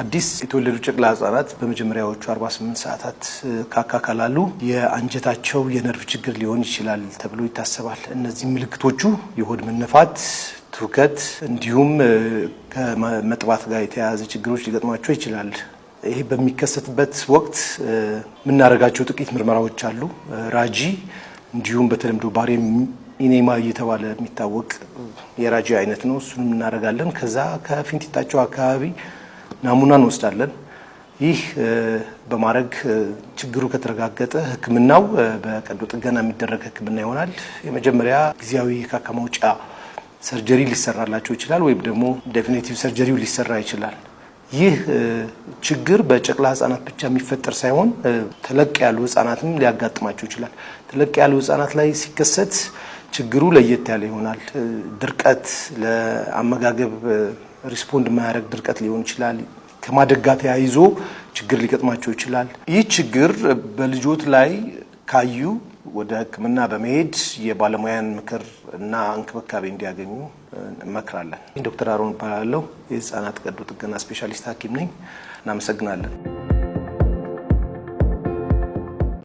አዲስ የተወለዱ ጨቅላ ህጻናት በመጀመሪያዎቹ 48 ሰዓታት ካካ ካላሉ የአንጀታቸው የነርቭ ችግር ሊሆን ይችላል ተብሎ ይታሰባል። እነዚህ ምልክቶቹ የሆድ መነፋት፣ ትውከት እንዲሁም ከመጥባት ጋር የተያያዘ ችግሮች ሊገጥሟቸው ይችላል። ይሄ በሚከሰትበት ወቅት የምናደርጋቸው ጥቂት ምርመራዎች አሉ። ራጂ እንዲሁም በተለምዶ barium enema እየተባለ የሚታወቅ የራጂ አይነት ነው። እሱንም እናደርጋለን። ከዛ ከፊንጢጣቸው አካባቢ ናሙና እንወስዳለን። ይህ በማድረግ ችግሩ ከተረጋገጠ ሕክምናው በቀዶ ጥገና የሚደረግ ሕክምና ይሆናል። የመጀመሪያ ጊዜያዊ የካካ ማውጫ surgery ሊሰራላቸው ይችላል፣ ወይም ደግሞ definitive surgery ው ሊሰራ ይችላል። ይህ ችግር በጨቅላ ህጻናት ብቻ የሚፈጠር ሳይሆን ተለቅ ያሉ ህጻናትም ሊያጋጥማቸው ይችላል። ተለቅ ያሉ ህጻናት ላይ ሲከሰት ችግሩ ለየት ያለ ይሆናል። ድርቀት፣ ለአመጋገብ respond የማያደርግ ድርቀት ሊሆን ይችላል። ከማደግ ጋር ተያይዞ ችግር ሊገጥማቸው ይችላል። ይህ ችግር በልጆት ላይ ካዩ ወደ ሕክምና በመሄድ የባለሙያን ምክር እና እንክብካቤ እንዲያገኙ እንመክራለን። ዶክተር አሮን እባላለሁ። የህፃናት ቀዶ ጥገና ስፔሻሊስት ሐኪም ነኝ። እናመሰግናለን።